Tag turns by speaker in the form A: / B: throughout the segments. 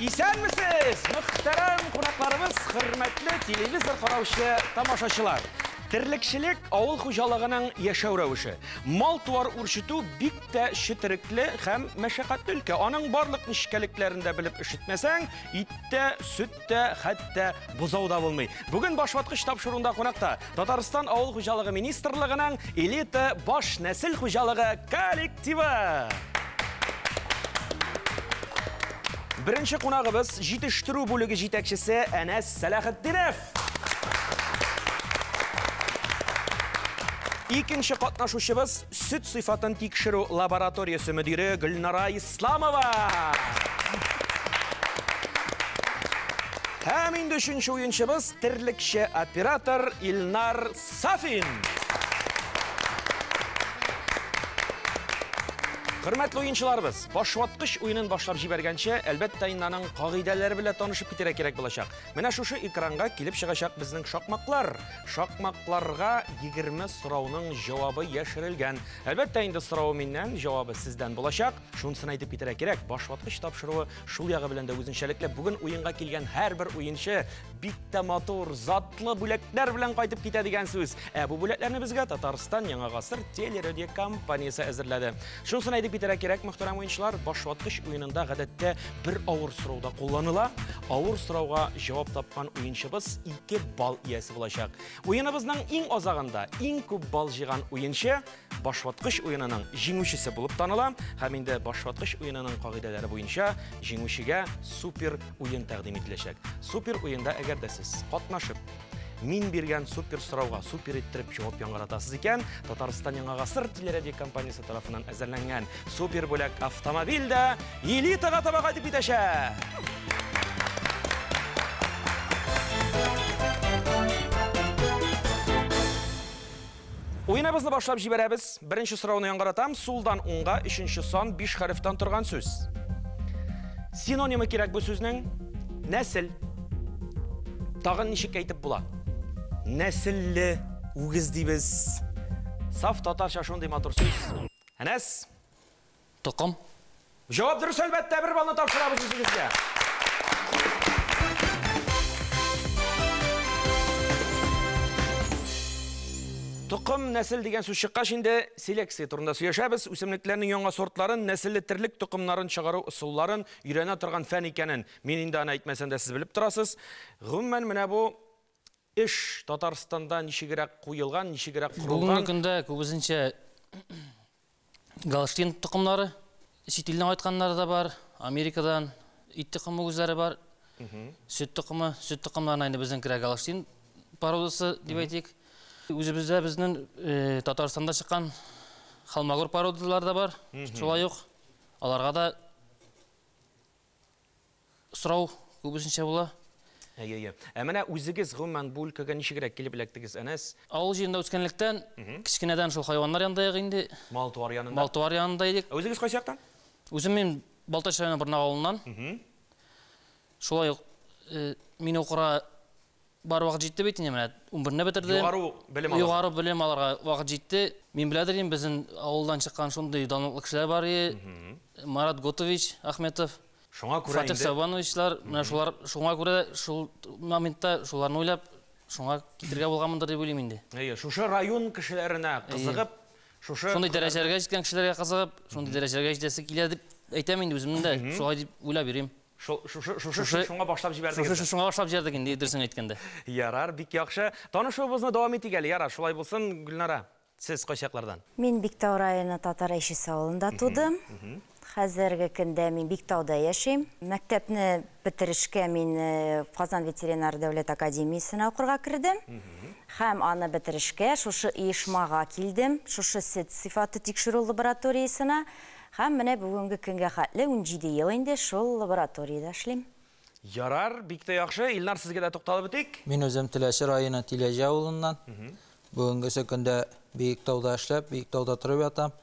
A: Исәнмесез, мөхтәрәм кунакларыбыз, хөрмәтле телевизор караучы тамашачылар. Терлекчелек авыл хуҗалыгының яшәү рәвеше. Мал-туар үрчетү бик тә четерекле һәм мәшәкатьле өлкә. Аның барлык нечкәлекләрен дә белеп эш итмәсәң, ит тә, сөт тә, хәтта бозау да булмый. Бүген Башваткыч тапшыруында кунакта Татарстан авыл хуҗалыгы министрлыгының элита баш нәсел хуҗалыгы коллективы. Беренче кунагыбыз җитештерү бүлеге җитәкчесе Әнәс Сәләхетдинов. Икенче катнашучыбыз сөт сыйфатын тикшерү лабораториясе мөдире Гөлнара Исламова. Һәм инде өченче уенчыбыз терлекче оператор Илнар Сафин. Хөрмәтле уенчыларыбыз, башваткыч уенын башлап җибәргәнче, әлбәттә, инде аның кагыйдәләре белән танышып китәргә кирәк булачак. Менә шушы экранга килеп чыгачак безнең шакмаклар. Шакмакларга 20 сорауның җавабы яшерелгән. Әлбәттә, инде соравы миннән, җавабы сездән булачак. Шунысын әйтеп китәргә кирәк, башваткыч тапшыруы шул ягы белән дә үзенчәлекле. Бүген уенга килгән һәрбер уенчы бик тә матур, затлы бүләкләр белән кайтып китә дигән сүз. Ә бу бүләкләрне безгә Татарстан Яңа гасыр телерадиокомпаниясе әзерләде. Шунысын әйтеп китәргә кирәк, мөхтәрәм уенчылар, башваткыч уенында гадәттә бер авыр сорау да кулланыла. Авыр сорауга җавап тапкан уенчыбыз 2 балл иясе булачак. Уеныбызның иң азагында иң күп балл җыйган уенчы Башваткыч уенының җиңүчесе булып таныла һәм инде Башваткыч уенының кагыйдәләре буенча җиңүчегә супер уен тәкъдим ителәчәк. Супер уенда әгәр дә сез катнашып, мин биргән супер сорауга супер иттереп җавап яңгыратасыз икән, Татарстан Яңа гасыр телерадиокомпаниясе тарафыннан әзерләнгән супер бүләк автомобиль дә элитага таба кайтып китәчәк. Уеныбызны башлап җибәрәбез. Беренче сорауны яңгыратам. Сулдан уңга, өченче сан, биш хәрефтән торган сүз. Синонимы кирәк бу сүзнең. Нәсел. Тагын ничек әйтеп була? Нәселле үгез дибез. Саф татарча шундый матур сүз. Әнәс.
B: Токым.
A: Җавап дөрес, әлбәттә, бер баллны тапшырабыз үзегезгә. Токым, нәсел дигән сүз чыккач инде селекция турында сөйләшәбез. Үсемлекләрнең яңа сортларын, нәселле терлек токымнарын чыгару ысулларын өйрәнә торган фән икәнен мин инде аны әйтмәсәм дә сез белеп торасыз. Гомумән, менә бу эш Татарстанда ничегрәк куелган, ничегрәк корылган?
B: Бүгенге көндә күбесенчә Голштин токымнары, чит илдән кайтканнары да бар, Америкадан ит токымы үзләре бар. Сөт токымы, сөт токымнарына инде безнең керә Голштин породасы дип әйтик. Үзебездә безнең э, Татарстанда чыккан Холмогор породалары да бар. Шулай ук аларга да Сорау күбесенчә була.
A: Әйе, әйе. Ә менә үзегез гомумән бу өлкәгә ничегрәк килеп эләктегез, Әнәс?
B: Авыл җирендә үскәнлектән, кечкенәдән шул хайваннар янында идек инде.
A: Мал-туар янында.
B: Мал-туар янында идек.
A: Ә үзегез кайсы яктан?
B: Үзем мин Балтач районы Борнак авылыннан. Шулай ук мин укырга Бар вакыт җитте бит инде менә. 11-не бетердем.
A: Югары белем алырга.
B: Югары белем алырга вакыт җитте. Мин беләдер инде, безнең авылдан чыккан шундый данлыклы кешеләр бар иде. Марат Готович Ахметов.
A: Шуңа күрә
B: инде. Фатих Сабановичлар, менә шулар, шуңа күрә шул моментта шуларны уйлап, шуңа китергә булганмындыр дип уйлыйм инде.
A: Әйе, шушы район кешеләренә кызыгып, шушы
B: Шундый дәрәҗәләргә җиткән кешеләргә кызыгып, шундый дәрәҗәләргә җитәсе килә дип әйтәм инде үземнең дә, шулай дип уйлап йөрим.
A: Шушы, шушы, шуңа башлап җибәрдегез.
B: Шушы, шуңа башлап җибәрдек инде, дөресен әйткәндә.
A: Ярар, бик яхшы. Танышуыбызны дәвам итик әле. Ярар, шулай булсын, Гөлнара. Сез кайсы яклардан?
C: Мин Биктау районы Татар Әйшесе авылында тудым. Хәзерге көндә мин Биктауда яшим. Мәктәпне бетерешкә мин Казан ветеринар дәүләт академиясенә укырга кердем. Һәм аны бетерешкә шушы оешмага килдем, шушы сөт сыйфаты тикшерү лабораториясенә. Һәм менә бүгенге көнгә хәтле, 17 ел инде, шул лабораториядә эшлим.
A: Ярар, бик тә яхшы. Илнар, сезгә дә тукталып үтик.
D: Мин үзем Теләче районы Тиләҗе авылыннан. Бүгенгесе көндә Биектауда эшләп, Биектауда торып ятам.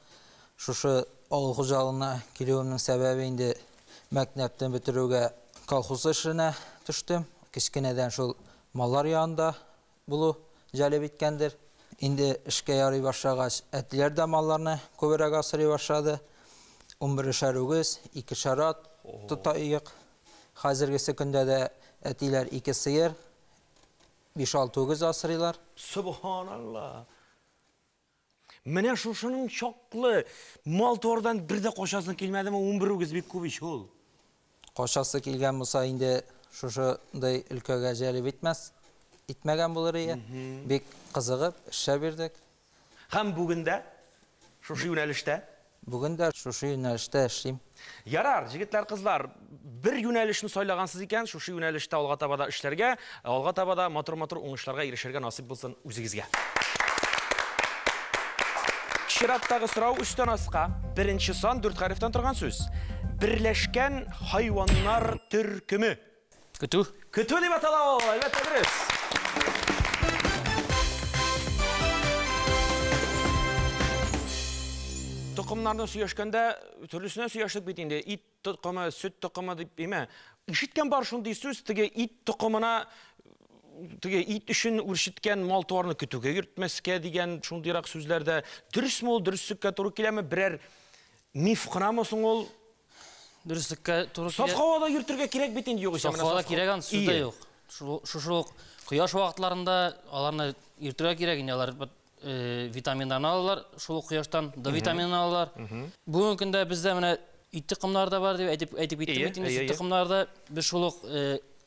D: Шушы авыл хуҗалыгына килүемнең сәбәбе инде мәктәпне бетерүгә колхоз эшенә төштем. Кечкенәдән шул маллар янында булу җәлеп иткәндер. Инде эшкә ярый башлагач, әтиләр дә малларны күбрәк асрый башлады. Унберешәр үгез, икешәр ат тота идек. Хәзергесе көндә дә әтиләр 2 сыер, 5-6 үгез асрыйлар.
A: Субханалла. Менә шушының чаклы мал-туардан бер дә качасы килмәдеме? 11 үгез бик күп ич ул.
D: Качасы килгән булса инде шушындай өлкәгә җәлеп итмәс, итмәгән булыр иде. Бик кызыгып эшләп бирдек.
A: Һәм бүген дә шушы юнәлештә?
D: Бүген дә шушы юнәлештә эшлим.
A: Ярар, җегетләр, кызлар, бер юнәлешне сайлагансыз икән, шушы юнәлештә алга таба да эшләргә, алга таба да матур-матур уңышларга ирешергә насыйп булсын үзегезгә. Чираттагы сорау өстән аска. Беренче сан 4 хәрефтән торган сүз. Берләшкән хайваннар төркеме.
B: Көтү.
A: Көтү дип атала ул, әлбәттә дөрес. Токымнарны сөйләшкәндә төрлесенә сөйләштек бит инде. Ит токымы, сөт токымы дип, әйме? Ишеткән бар шундый сүз, теге ит токымына, теге ит өчен үрчеткән мал-туарны көтүгә йөртмәскә дигән шундыйрак сүзләрдә. Дөресме ул, дөреслеккә туры киләме? Берәр миф кынамы соң ул?
B: Дөреслеккә туры килә.
A: Саф һавада йөртергә кирәк бит инде, югыйсә.
B: Саф һавада кирәк, аны сүз дә юк. Шушы ук кояш вакытларында аларны йөртергә кирәк инде, алар витаминнарны алалар, шул ук кояштан Д витаминын алалар. Бүгенге көндә бездә менә ит токымнары да бар дип әйтеп киттем бит инде, сөт токымнары да. Без шул ук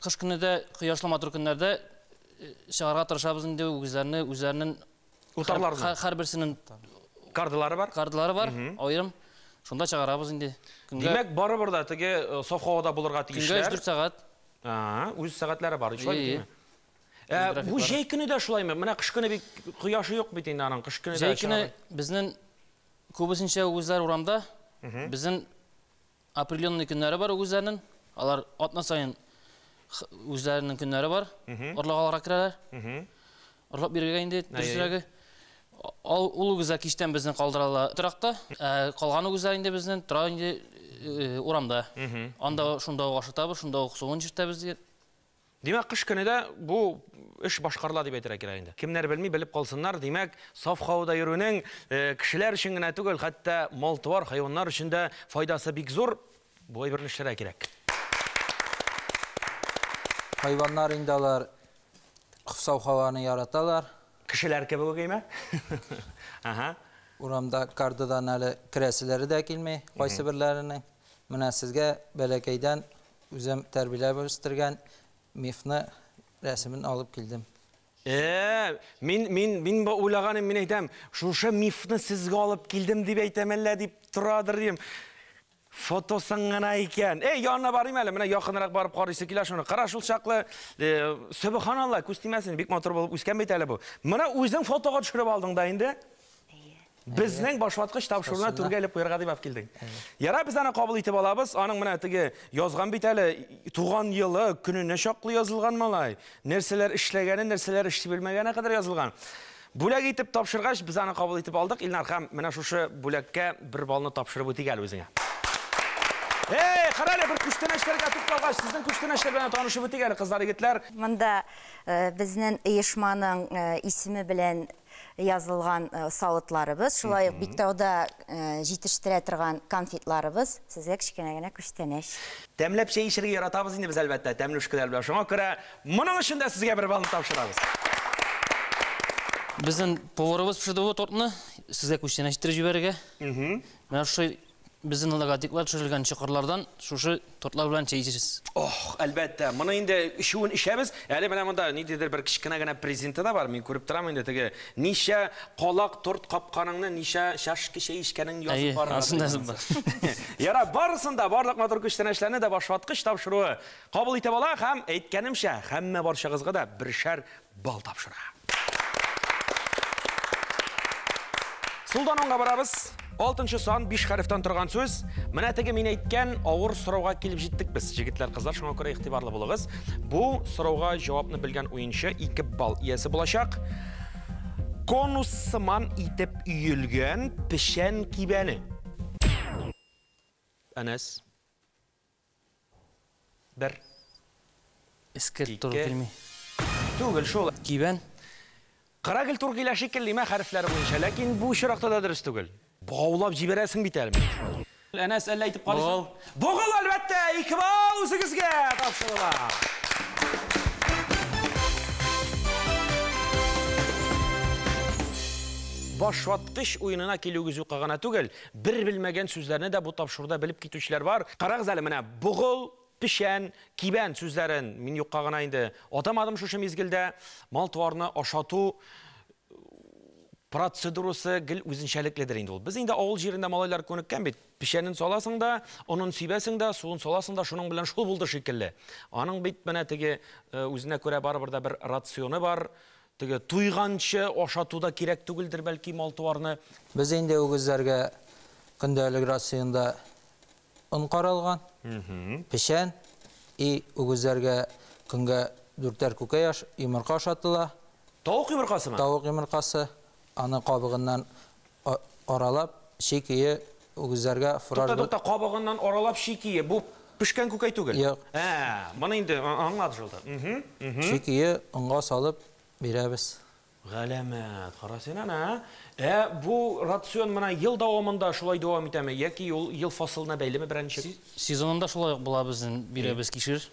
B: кыш көне дә кояшлы матур көннәрдә чыгарга тырышабыз инде үгезләрне, үзләренең
A: утарларны.
B: Һәрберсенең
A: кардылары бар.
B: Кардылары бар, аерым. Шунда чыгарабыз инде.
A: Димәк, барыбер да теге саф һавада булырга тиешләр.
B: Көнгә 3-4 сәгать.
A: Үз сәгатьләре бар, шулай бит. Бу җәй көне дә шулаймы? Менә кыш көне бик кояшы юк бит инде аның, кыш көне дә.
B: Җәй көне безнең күбесенчә үгезләр урамда. Безнең определенный көннәре бар үгезләрнең. Алар атна саен үзләренең көннәре бар. Орлык алырга керәләр. Орлык бирергә инде, дөресрәге. Ул үгезләр кичтән безне калдыралар торакта. Калган үгезләр инде безнең тора инде урамда. Анда шунда ук ашатабыз, шунда ук суын эчертәбез дигән.
A: Димәк, кыш көне дә бу эш башкарыла дип әйтергә кирәк инде. Кемнәр белми, белеп калсыннар. Димәк, саф һавада йөрүнең кешеләр өчен генә түгел, хәтта мал-туар, хайваннар өчен дә файдасы бик зур. Бу әйберне эшләргә кирәк.
D: Хайваннар инде алар саф һаваны яраталар.
A: Кешеләр кебек үк, әйме? Ага.
D: Урамда кардадан әле керәселәре дә килми, кайсы берләренең. Менә сезгә бәләкәйдән үзем тәрбияләп үстергән мифны рәсемен алып килдем.
A: Мин бу уйлаганым, мин әйтәм, шушы мифны сезгә алып килдем дип әйтәм әллә дип торадыр дим. Фотосын гына икән. Эй, янына барыйм әле, менә якынрак барып карыйсы килә шуны. Кара шул чаклы, сөбханалла, күз тимәсен, бик матур булып үскән бит әле бу. Менә үзең фотога төшереп алдың да инде. Безнең башваткыч тапшыруына түргә элеп куярга дип алып килдең. Яра, без аны кабул итеп алабыз. Аның менә теге язган бит әле, туган елы, көненә чаклы язылган малай. Нәрсәләр эшләгәне, нәрсәләр эшли белмәгәне кадәр язылган. Бүләк итеп тапшыргач, без аны кабул итеп алдык. Илнар, һәм менә шушы бүләккә бер балны тапшырып үтик әле үзеңә. Эй, кара әле, бер күчтәнәчләргә тукталгач, сезнең күчтәнәчләр белән танышып үтик әле, кызлар, егетләр.
C: Монда безнең оешманың исеме белән язылган савытларыбыз, шулай ук Биктауда җитештерә торган конфетларыбыз, сезгә кечкенә генә күчтәнәч.
A: Тәмләп чәй эчәргә яратабыз инде без, әлбәттә, тәмлүшкәләр белән. Шуңа күрә моның өчен дә сезгә бер балны тапшырабыз.
B: Безнең поварыбыз пешерде бу тортны, сезгә күчтәнәч иттереп җибәрергә. Менә шушы безнең логотиплар төшерелгән чокырлардан шушы тортлар белән чәй эчерсез.
A: Ох, әлбәттә, моны инде эчүен эчәбез. Әле менә монда ниндидер бер кечкенә генә презенты да бар. Мин күреп торам инде теге ничә калак торт капканыңны, ничә чашка чәй эчкәнеңне язып барырга.
B: Асын да язып бар.
A: Яра, барысын да, барлык матур күчтәнәчләрне дә башваткыч тапшыруы кабул итеп ала һәм әйткәнемчә, һәммә барчагызга да бершәр бал тапшыра. Сулдан оңга барабыз. Алтынчы сан, 5 хәрефтән торган сүз. Менә теге мин әйткән авыр сорауга килеп җиттек без. Җегетләр, кызлар, шуңа күрә игътибарлы булыгыз. Бу сорауга җавапны белгән уенчы 2 балл иясе булачак. Конус сыман итеп өелгән печән кибәне. Әнәс. 1.
B: Эскерт туры килми.
A: Түгел шул.
B: Кибән.
A: Карагел туры килә шикелле, имә хәрефләре буенча, ләкин бу очракта да дөрес түгел. Богаулап җибәрәсең бит әле. Әнәс, әллә әйтеп карыйсың? Бугыл, әлбәттә, 2 балл үзегезгә тапшырыла. Башваткыч уенына килүегез юкка гына түгел, бер белмәгән сүзләрне дә бу тапшыруда белеп китүчеләр бар. Карагыз әле, менә бугыл, печән, кибән сүзләрен мин юкка гына инде атамадым шушы мизгелдә. Мал-туарны ашату процедурасы гел үзенчәлекледер инде ул. Без инде авыл җирендә малайлар күнеккән бит. Печәнен саласың да, онын сибәсең дә, суын саласың да, шуның белән шул булды шикелле. Аның бит менә теге үзенә күрә барыбер дә бер рационы бар. Теге туйганчы ашату да кирәк түгелдер бәлки мал-туарны.
D: Без инде үгезләргә көндәлек рационда он каралган, печән, и үгезләргә көнгә 4 күкәй йомырка ашатыла.
A: Тавык йомыркасымы?
D: Тавык йомыркасы. Аны кабыгыннан аралап, чи көе үгезләргә фураж.
A: Тукта, кабыгыннан аралап чи көе. Бу пешкән күкәй түгел.
D: Юк.
A: Моны инде аңлашылды.
D: Чи көе онга салып бирәбез.
A: Галәмәт, кара син аны, ә? Бу рацион менә ел дәвамында шулай дәвам итәме, яки ул ел фасылына бәйлеме берничек?
B: Сезонында шулай ук була безнең, бирәбез кишер.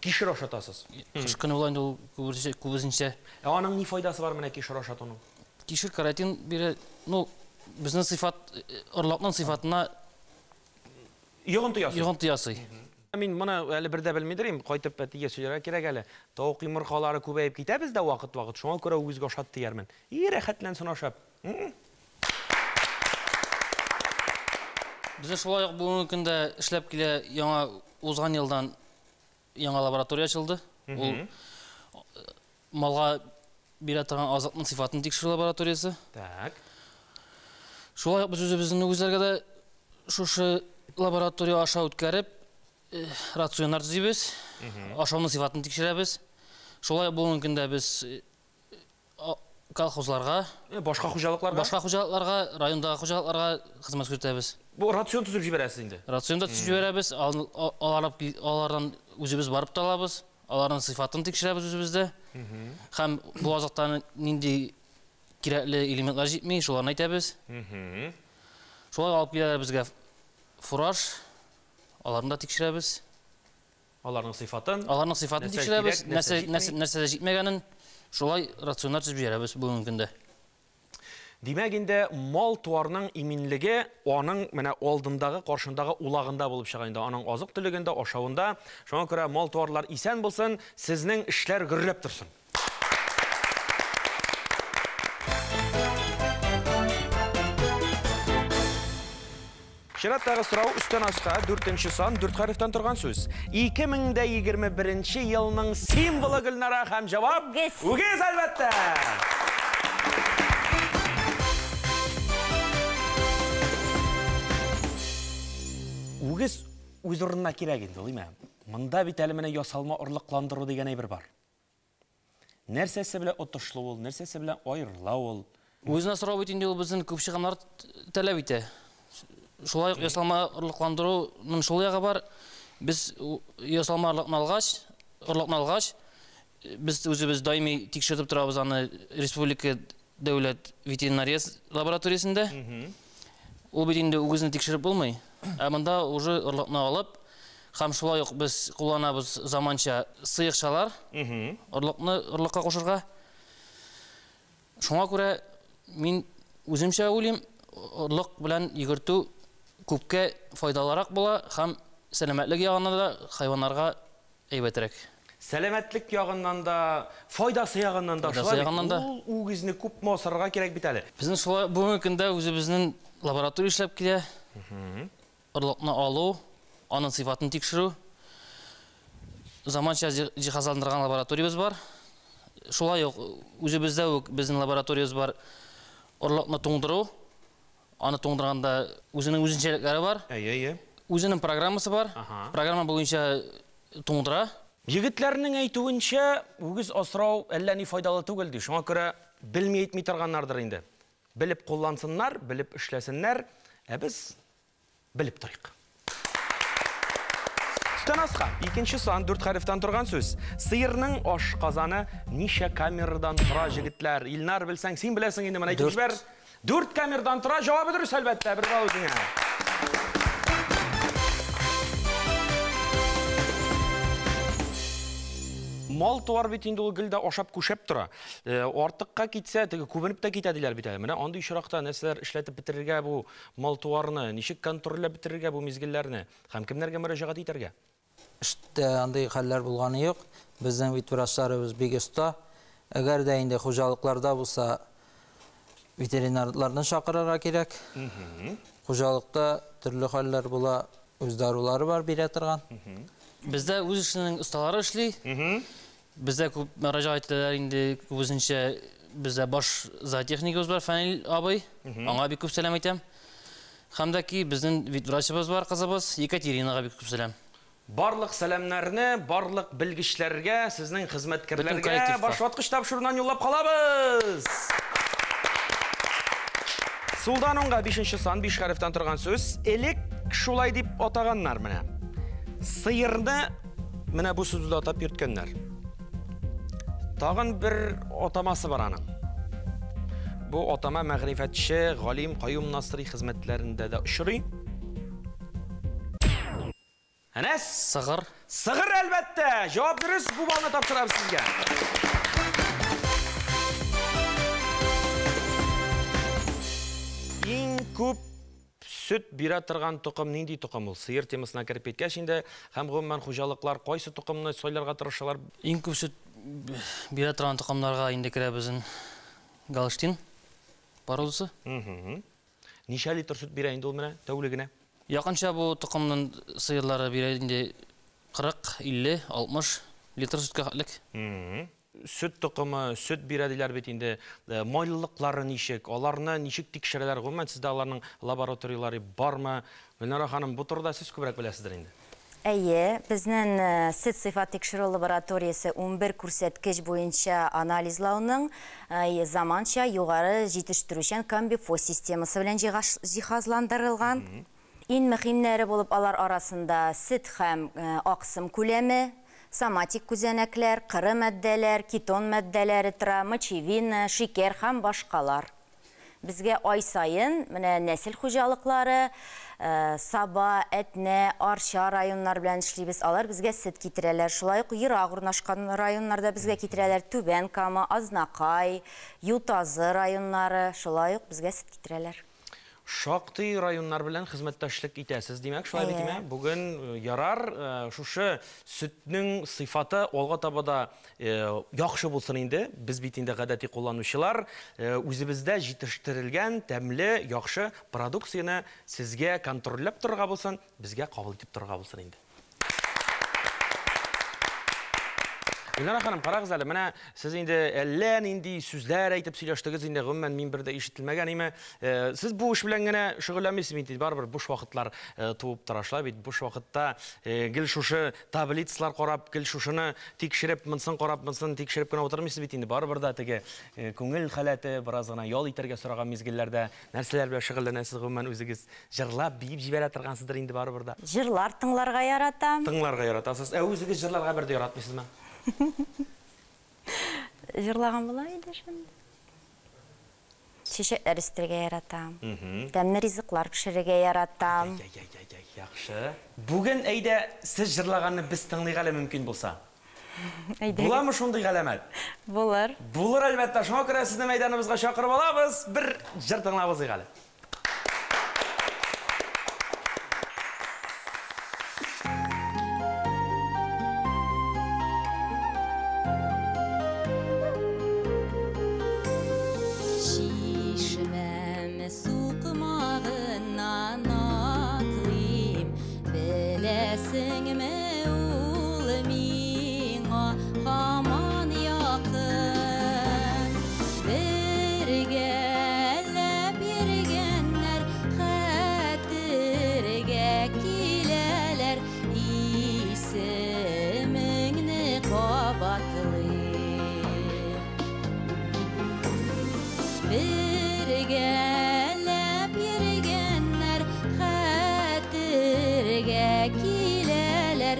A: Кишер ашатасыз?
B: Кыш көне була инде ул күбесенчә.
A: Ә аның ни файдасы бар менә кишер ашатуның?
B: Кишер каротин бирә, ну, безнең сыйфат, орлыкның сыйфатына
A: йогынты ясый.
B: Йогынты ясый.
A: Мин моны әле бер дә белмидер идем, кайтып әтигә сөйләргә кирәк әле. Тавык йомыркалары күбәеп китә бездә вакыт-вакыт, шуңа күрә үгезгә ашат диярмен. И рәхәтләнсен ашап.
B: Бездә шулай ук бүгенге көндә эшләп килә яңа узган елдан яңа лаборатория ачылды. Ул малга бирә торган азыкның сыйфатын тикшерү лабораториясе.
A: Так.
B: Шулай ук без үзебезнең үгезләргә дә шушы лаборатория аша үткәреп рационнар төзибез, ашауның сыйфатын тикшерәбез. Шулай бүгенге көндә без колхозларга,
A: башка хуҗалыкларга,
B: райондагы хуҗалыкларга хезмәт күрсәтәбез.
A: Бу рацион төзеп җибәрәсез инде.
B: Рацион да төзеп җибәрәбез, алардан үзебез барып та алабыз, аларның сыйфатын тикшерәбез үзебездә. Һәм бу азыктан нинди кирәкле элементлар җитми, шуларны әйтәбез. Шулай алып киләләр безгә фураж. Аларны да тикшерәбез.
A: Аларның сыйфатын.
B: Аларның сыйфатын тикшерәбез, нәрсә җитмәгәнен шулай рационнар төзеп җибәрәбез бүгенге көндә.
A: Димәк инде мал-туарның иминлеге аның менә алдындагы, каршындагы улагында булып чыга инде, аның азык-төлегендә, ашавында. Шуңа күрә мал-туарлар исән булсын, сезнең эшләр гөрләп торсын. Чираттагы сорау өстән аска, 4 сан, 4 хәрефтән торган сүз. 2021 елның символы Гөлнара һәм җавап
C: Үгез.
A: Үгез, әлбәттә. Үгез үз урынына кирәк инде, димә. Монда бит әле менә ясалма орлыкландыру дигән әйбер бар. Нәрсәсе белән отышлы ул, нәрсәсе белән аерыла ул?
B: Үзенә сорау бит инде ул безнең күп чыгымнар таләп итә. Шулай ук ясалма орлыкландыруның шул ягы бар. Без ясалма орлыкны алгач, без үзебез даими тикшертеп торабыз аны республика дәүләт ветеринария лабораториясендә. Ул бит инде үгезне тикшереп булмый. Ә монда уже орлыкны алып, һәм шулай ук без кулланабыз заманча сыекчалар, орлыкны орлыкка кушырга. Шуңа күрә мин үземчә уйлыйм, орлык белән йөгертү күпкә файдалырак була һәм сәламәтлек ягыннан да хайваннарга әйбәтрәк.
A: Сәламәтлек ягыннан да, файдасы ягыннан да,
B: Файдасы ягыннан да.
A: Ул үгезне күпме асрарга кирәк бит әле.
B: Безнең шулай бүгенге көндә үзебезнең лаборатория эшләп килә. Орлыкны алу, аның сыйфатын тикшерү. Заманча җиһазландырган лабораториябез бар. Шулай ук үзебездә үк безнең лабораториябез бар. Орлыкны туңдыру. Аны туңдырганда үзенең үзенчәлекләре бар.
A: Әйе, әйе.
B: Үзенең программасы бар. Программа буенча туңдыра.
A: Егетләрнең әйтүенчә, үгез асрау әллә ни файдалы түгел ди. Шуңа күрә белми әйтми торганнардыр инде. Белеп куллансыннар, белеп эшләсеннәр, ә без белеп торыйк. Өстән аска, 2 сан, 4 хәрефтән торган сүз. Сыерның аш казаны ничә камерадан тора, җегетләр? Илнар, белсәң, син беләсең инде, моны әйтеп җибәр. 4 камерадан тора, җавабы дөрес, әлбәттә, бер балл үзеңә. Мал-туар бит инде ул гел дә ашап күшәп тора. Артыкка китсә, теге күбенеп тә китә диләр бит әле. Менә андый очракта нәрсәләр эшләтеп бетерергә бу мал-туарны, ничек контрольләп бетерергә бу мизгелләрне һәм кемнәргә мөрәҗәгать итәргә?
D: Эштә андый хәлләр булганы юк. Безнең ветврачларыбыз бик оста. Әгәр дә инде хуҗалыкларда булса, ветеринарларны чакырырга кирәк. Хуҗалыкта төрле хәлләр була, үз дарулары бар бирә торган.
B: Бездә үз эшенең осталары эшли. Бездә күп мөрәҗәгать итәләр инде, күбесенчә бездә баш зоотехнигыбыз бар, Фәнил абый. Аңа бик күп сәлам әйтәм. Һәм дә ки безнең ветврачыбыз бар, кызыбыз Екатеринага бик күп сәлам.
A: Барлык сәламнәрне, барлык белгечләргә, сезнең хезмәткәрләргә башваткыч тапшыруыннан юллап калабыз. Сулдан уңга 5 сан, 5 хәрефтән торган сүз. Элек шулай дип атаганнар менә. Сыерны менә бу сүзне атап йөрткәннәр. Тагын бер атамасы бар аның. Бу атама мәгърифәтче Галим Каюм Насри хезмәтләрендә дә очрый. Әнәс?
B: Сыгыр.
A: Сыгыр, әлбәттә. Җавап дөрес, бу балны тапшырабыз сезгә. Иң күп сөт бирә торган токым нинди токым ул? Сыер темасына кереп киткәч инде, һәм гомумән хуҗалыклар кайсы токымны сайларга тырышалар?
B: Иң күп сөт бирә торган токымнарга инде керә безнең Голштин породасы.
A: Ничә литр сөт бирә инде ул менә тәүлегенә?
B: Якынча бу токымның сыерлары бирә инде 40, 50, 60 литр сөткә хәтлек.
A: Сөт токымы, сөт бирә диләр бит инде. Майлылыклары ничек, аларны ничек тикшерәләр? Гомумән сездә аларның лабораторияләре бармы? Гөлнара ханым, бу турыда сез күбрәк беләсездер инде.
C: Әйе, безнең сөт сыйфат тикшерү лабораториясе 11 күрсәткеч буенча анализлауның заманча югары җитештерүчән комбифос системасы белән җиһазландырылган. Иң мөһимнәре булып алар арасында сөт һәм аксым күләме, соматик күзәнәкләр, кыры матдәләр, кетон матдәләре тора, мочевина, шикәр һәм башкалар. Безгә ай саен менә нәсел хуҗалыклары, Саба, Әтнә, Арча районнар белән эшлибез. Алар безгә сөт китерәләр. Шулай ук ерак урнашкан районнарда безгә китерәләр. Түбән Кама, Азнакай, Ютазы районнары шулай ук безгә сөт китерәләр.
A: Шактый районнар белән хезмәттәшлек итәсез, димәк, шулай бит, димәк, бүген ярар, шушы сөтнең сыйфаты алга таба да яхшы булсын инде. Без бит инде гадәти кулланучылар, үзебездә җитештерелгән тәмле, яхшы продукцияне сезгә контрольләп торырга булсын, безгә кабул итеп торырга булсын инде. Гөлнара ханым, карагыз әле, менә сез инде әллә нинди сүзләр әйтеп сөйләштегез инде, гомумән мин бер дә ишетелмәгән име. Сез бу эш белән генә шөгыльләнмисез бит, барыбер буш вакытлар туып тора, шулай бит. Буш вакытта гел шушы таблицалар карап, гел шушыны тикшереп, монысын карап, монысын тикшереп кенә утырмыйсыз бит инде. Барыбер дә теге күңел халәте, бераз гына ял итәргә сораган мизгелләрдә нәрсәләр белән шөгыльләнәсез, гомумән үзегез җырлап, биеп җибәрә торгансыздыр инде барыбер дә.
C: Җырлар тыңларга яратам.
A: Тыңларга яратасыз. Ә үзегез җырларга бер дә яратмыйсызмы?
C: Җырлаган була инде шунда. Чәчәкләр үстерергә яратам. Тәмле ризыклар пешерергә яратам.
A: Яхшы. Бүген әйдә сез җырлаганны без тыңлыйк әле мөмкин булса.
C: Әйдәгез.
A: Буламы шундый галәмәт?
C: Булыр.
A: Булыр әлбәттә. Шуңа күрә сезне мәйданыбызга чакырып алабыз. Бер җыр тыңлап узыйк әле.
C: Бергәләп йөргәннәр хәтергә киләләр,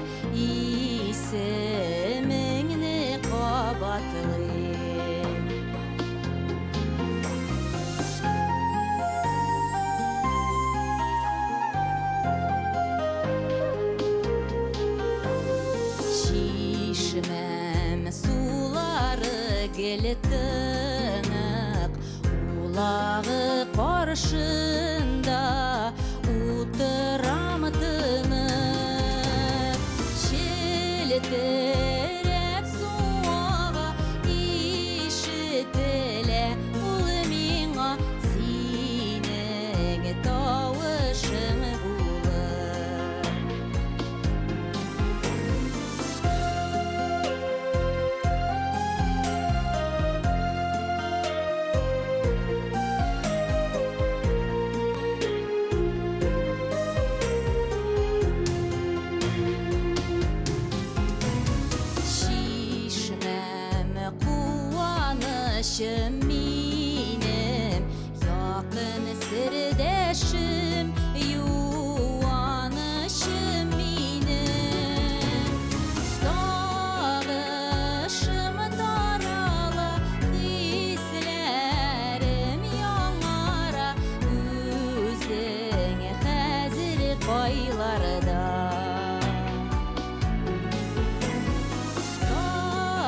C: кайларда?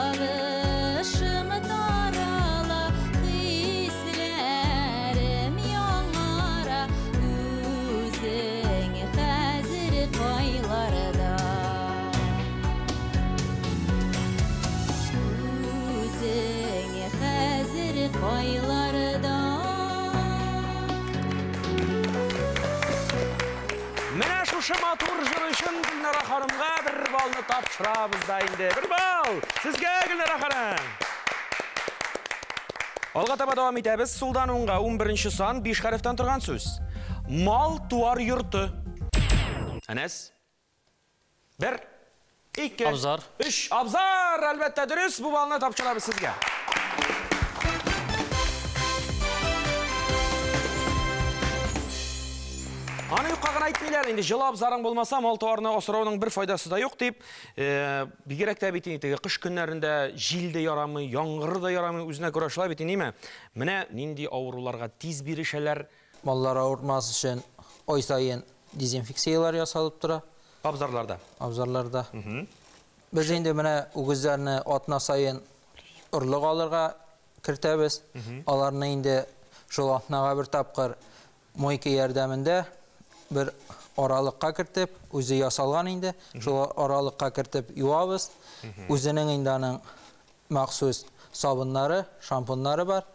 C: Сагышым тарала, хисләрем яңара, үзең хәзер кайларда? Үзең хәзер кайларда?
A: Менә шушы матур җыр өчен Гөлнара ханымга бер баллны тапшырабыз да инде. Бер балл! Сезгә, Гөлнара ханым! Алга таба дәвам итәбез. Сулдан уңга 11 сан, 5 хәрефтән торган сүз. Мал туар йорты. Әнәс. 1, 2,
B: Абзар.
A: 3. Абзар, әлбәттә, дөрес. Бу баллны тапшырабыз сезгә. Аны юкка гына әйтмиләр инде, җылы абзарың булмаса, мал туарны асрауның бер файдасы да юк дип, бигрәк тә бит инде теге кыш көннәрендә җил дә ярамый, яңгыр да ярамый, үзенә күрә шулай бит инде, Менә нинди авыруларга тиз бирешәләр.
D: Маллар авыртмас өчен ай саен дезинфекцияләр ясалып тора.
A: Абзарларда.
D: Абзарларда. Без инде менә үгезләрне атна саен орлык алырга кертәбез. Аларны инде шул атнага бер тапкыр мойка ярдәмендә бер аралыкка кертеп, үзе ясалган инде, шул аралыкка кертеп юабыз. Үзенең инде аның махсус сабыннары, шампуннары бар.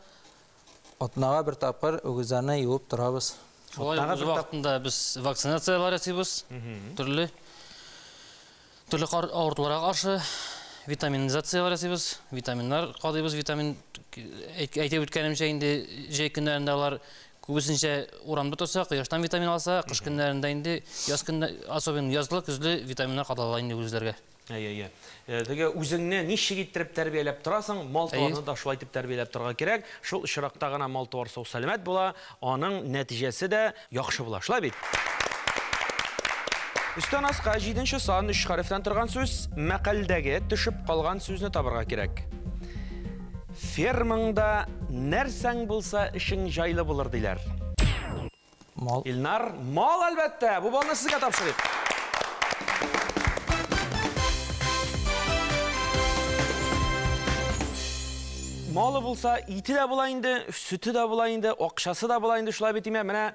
D: Атнага бер тапкыр үгезләрне юып торабыз.
B: Шулай
A: Атнага
B: үз
A: бер тап-
B: вакытында без вакцинацияләр ясыйбыз. Төрле төрле авыртуларга каршы витаминизацияләр ясыйбыз, витаминнар кадыйбыз, витамин әйтеп үткәнемчә инде җәй көннәрендә алар күбесенчә урамда торса, кояштан витамин алса, кыш көннәрендә инде яз көннә, особенно язлы, көзле витаминнар кадала инде үзләргә.
A: Әйе, әйе. Теге үзеңне ничек иттереп тәрбияләп торасың, мал туарны да шулай итеп тәрбияләп торырга кирәк. Шул очракта гына мал туар сау сәламәт була, аның нәтиҗәсе дә яхшы була. Шулай бит? Өстән аска 7 сан 3 хәрефтән торган сүз, мәкальдәге төшеп калган сүзне табырга кирәк. Фермаңда нәрсәң булса, эшең җайлы булыр диләр.
D: Мал.
A: Илнар, мал әлбәттә. Бу балны сезгә тапшырыйк. Малы булса, ите дә була инде, сөте дә була инде, акчасы да була инде, шулай бит име? Менә,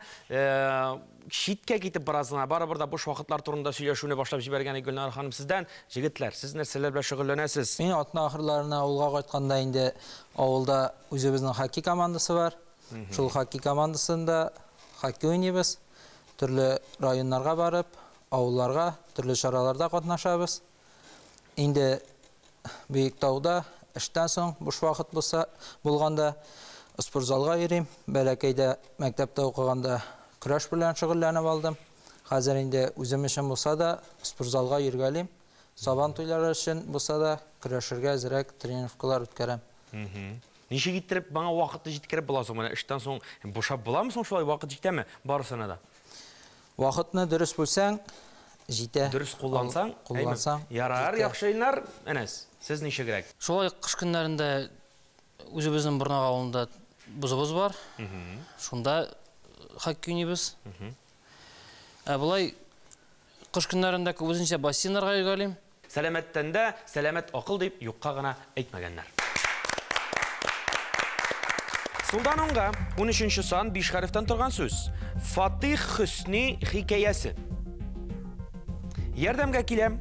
A: читкә китеп беразына, барыбер дә буш вакытлар турында сөйләшүне башлап җибәргән Гөлнара ханым сездән. Җегетләр, сез нәрсәләр белән шөгыльләнәсез?
D: Мин атна ахырларына авылга кайтканда инде авылда үзебезнең хоккей командасы бар. Шул хоккей командасында хоккей уйныйбыз. Төрле районнарга барып, авылларга, төрле чараларда катнашабыз. Инде Биектауда эштән соң буш вакыт булса, булганда спортзалга йөрим. Бәләкәйдә мәктәптә укыганда көрәш белән шөгыльләнеп алдым. Хәзер инде үзем өчен булса да спортзалга йөргәлим. Сабан туйлары өчен булса да көрәшергә әзрәк тренировкалар үткәрәм.
A: Ничек иттереп моңа вакытны җиткереп була соң? Менә эштән соң бушап буламы соң, шулай вакыт җитәме барысына да?
D: Вакытны дөрес бүлсәң, җитә.
A: Дөрес куллансаң,
D: куллансаң,
A: әйме? Ярар,
D: җитә.
A: яхшы, Илнар. Әнәс, сез ничегрәк?
B: Шулай кыш көннәрендә үзебезнең Борнак авылында бозыбыз бар. Шунда хоккей уйныйбыз. Ә болай кыш көннәрендә күбесенчә бассейннарга йөргәлим.
A: Сәламәттән дә сәламәт акыл дип юкка гына әйтмәгәннәр. Сулдан уңга 13 сан 5 хәрефтән торган сүз. Фатих Хөсни хикәясе. Ярдәмгә киләм.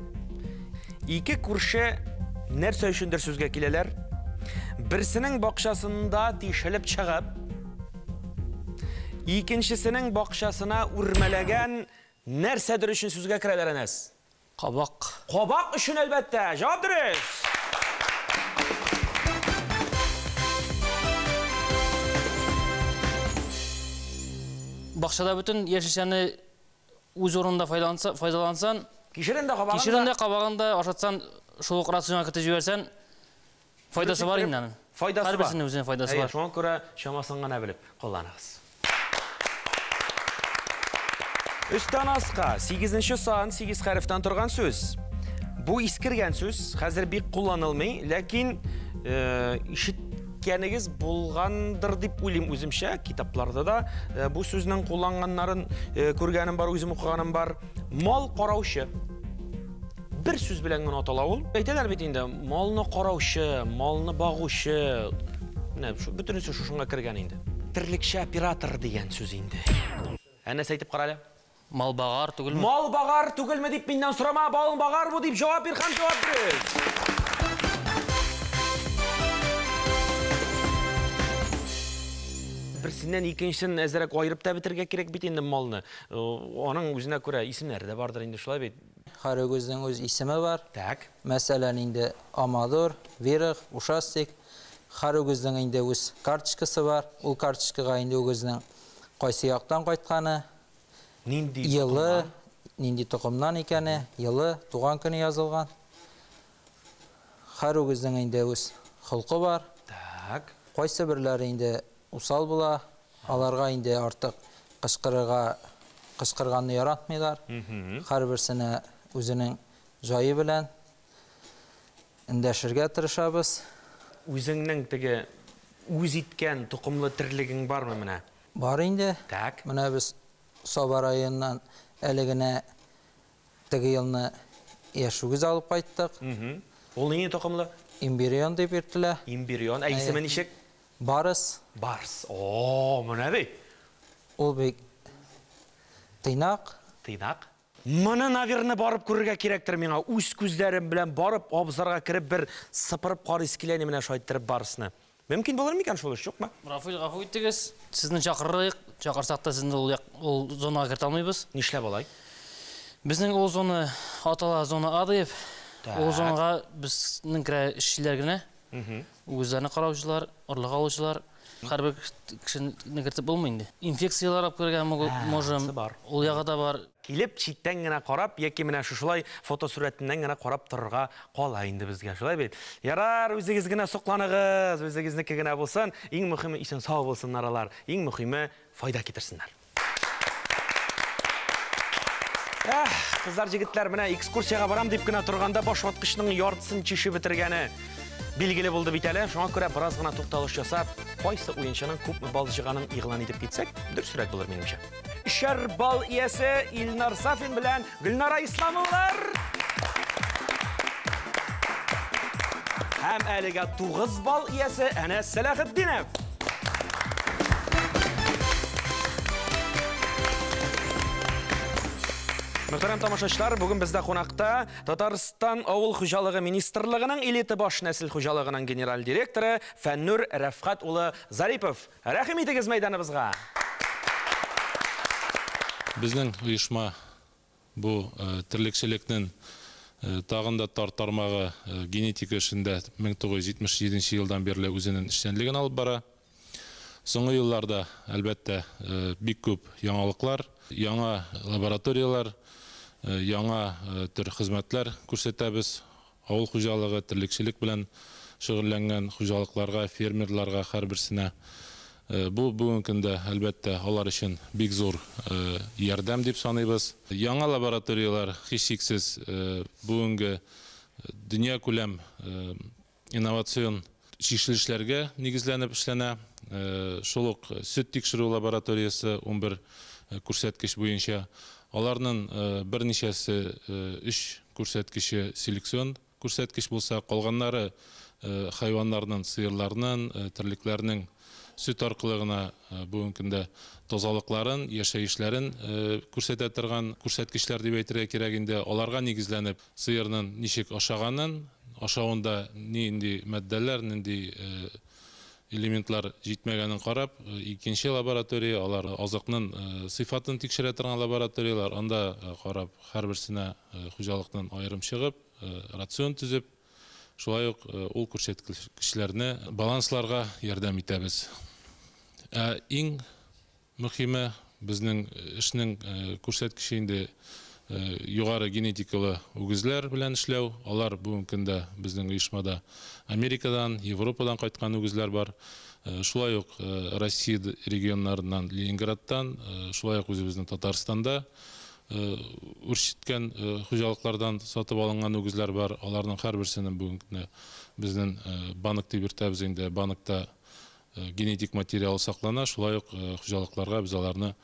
A: Ике күрше нәрсә өчендер сүзгә киләләр. Берсенең бакчасында тишелеп чыгып, икенчесенең бакчасына үрмәләгән нәрсәдер өчен сүзгә керәләр, Әнәс.
B: Кабак.
A: Кабак өчен әлбәттә. Җавап дөрес.
B: Бакчада бөтен яшелчәне үз урынында файдалансан,
A: Кишерен дә кабагын
B: кишерен
A: да
B: дә кабагын да ашатсан, шул ук рационга кертеп җибәрсән, файдасы бар инде аның.
A: Файдасы бар.
B: Һәрберсенең үзенең файдасы
A: Әйе,
B: бар.
A: Шуңа күрә чамасын гына белеп кулланыгыз. Өстән аска 8 сан 8 хәрефтән торган сүз. Бу искергән сүз, хәзер бик кулланылмый, ләкин ишеткәнегез булгандыр дип уйлыйм үземчә. Китапларда да бу сүзнең кулланганнарын күргәнем бар, үзем укыганым бар. Мал караучы. Бер сүз белән генә атала ул. Әйтәләр бит инде, малны караучы, малны багучы. Менә бөтенесе шушыңа кергән инде. Терлекче оператор дигән сүз инде. Ә нәрсә әйтеп кара әле?
B: Малбагар түгелме?
A: Малбагар түгелме дип миннән сорама, балбагар бу дип җавап бир һәм җавап бир. Берсеннән икенчесен әзрәк аерып та бетерергә кирәк бит инде малны. Аның үзенә күрә исемнәре дә бардыр инде, шулай бит.
D: Һәр үгезнең үз исеме бар.
A: Так.
D: Мәсәлән, инде Амадор, Вирых, Ушастик. Һәр үгезнең инде үз карточкасы бар. Ул карточкага инде үгезнең кайсы яктан кайтканы,
A: нинди
D: елы, нинди токымнан икәне, елы, туган көне язылган. Һәр үгезнең инде үз холкы бар.
A: Так.
D: Кайсы берләре инде усал була, аларга инде артык кычкырырга, кычкырганны яратмыйлар. Һәрберсенә үзенең җае белән эндәшергә тырышабыз.
A: Үзеңнең теге үз иткән токымлы терлегең бармы менә?
D: Бар инде.
A: Так.
D: Менә без Саба районыннан әле генә теге елны яшь үгез алып кайттык.
A: Ул нинди токымлы?
D: Имбирион дип йөртелә.
A: Имбирион. Ә исеме ничек?
D: Барс.
A: Барс. О, менә бит.
D: Ул бик тыйнак.
A: Тыйнак. Моны, наверное, барып күрергә кирәктер миңа. Үз күзләрем белән барып, абзарга кереп бер сыпырып карыйсы килә инде менә шулай иттереп барсны. Мөмкин булыр микән шул эш, юкмы?
B: Рафил, гафу итегез. Сезне чакырырык, чакырсак та сезне ул як, ул зонага кертә алмыйбыз.
A: Нишләп алай?
B: Безнең ул зона атала зона А дип. Ул зонага безнең керә эшчеләр генә. Үзләрне караучылар, орлык алучылар. Һәрбер кешене кертеп булмый инде. Инфекцияләр алып керергә можем. Ул ягы да бар.
A: Килеп читтән генә карап, яки менә шушылай фотосурәтеннән генә карап торырга кала инде безгә, шулай бит? Ярар, үзегез генә сокланыгыз, үзегезнеке генә булсын. Иң мөһиме исән сау булсыннар алар. Иң мөһиме файда китерсеннәр. Эх, кызлар, җегетләр, менә экскурсиягә барам дип кенә торганда баш ваткычның яртысын чишеп бетергәне билгеле булды бит әле. Шуңа күрә бераз гына тукталыш ясап, кайсы уенчының күпме балл җыйганын игълан итеп китсәк, дөресрәк булыр минемчә. Өчәр балл иясе Илнар Сафин белән Гөлнара Исламовалар. Һәм әлегә 9 балл иясе Әнәс Сәләхетдинов. Мөхтәрәм тамашачылар, бүген бездә кунакта Татарстан Авыл хуҗалыгы министрлыгының элита баш нәсел хуҗалыгының генераль директоры Фәннур Рәфкать улы Зарипов. Рәхим итегез мәйданыбызга.
E: Безнең оешма бу терлекчелекнең тагын да тар тармагы генетика эшендә 1977 елдан бирле үзенең эшчәнлеген алып бара. Соңгы елларда, әлбәттә, бик күп яңалыклар, яңа лабораторияләр, яңа төр хезмәтләр күрсәтәбез. Авыл хуҗалыгы, терлекчелек белән шөгыльләнгән хуҗалыкларга, фермерларга һәрберсенә. Бу бүгенге көндә, әлбәттә, алар өчен бик зур ярдәм дип саныйбыз. Яңа лабораторияләр һичшиксез бүгенге дөнья күләм инновацион чишелешләргә нигезләнеп эшләнә. Шул ук сөт тикшерү лабораториясе 11 күрсәткеч буенча. Аларның берничәсе 3 күрсәткече селекцион күрсәткеч булса, калганнары хайваннарның, сыерларның, терлекләрнең сөт аркылы гына бүгенге көндә тазалыкларын, яшәешләрен күрсәтә торган күрсәткечләр дип әйтергә кирәк инде. Аларга нигезләнеп сыерның ничек ашаганын, ашавында нинди матдәләр, нинди элементлар җитмәгәнен карап, икенче лаборатория, алар азыкның сыйфатын тикшерә торган лабораторияләр, анда карап һәрберсенә хуҗалыктан аерым чыгып, рацион төзеп, шулай ук ул күрсәткечләрне балансларга ярдәм итәбез. Ә иң мөһиме безнең эшнең күрсәткече инде югары генетикалы үгезләр белән эшләү. Алар бүгенге көндә безнең оешмада Америкадан, Европадан кайткан үгезләр бар. Шулай ук Россия регионнарыннан, Ленинградтан, шулай ук үзебезнең Татарстанда Үрчеткән хуҗалыклардан сатып алынган үгезләр бар. Аларның һәрберсенең бүгенге көндә безнең банк дип йөртәбез инде. Банкта генетик материал саклана. Шулай ук хуҗалыкларга без аларны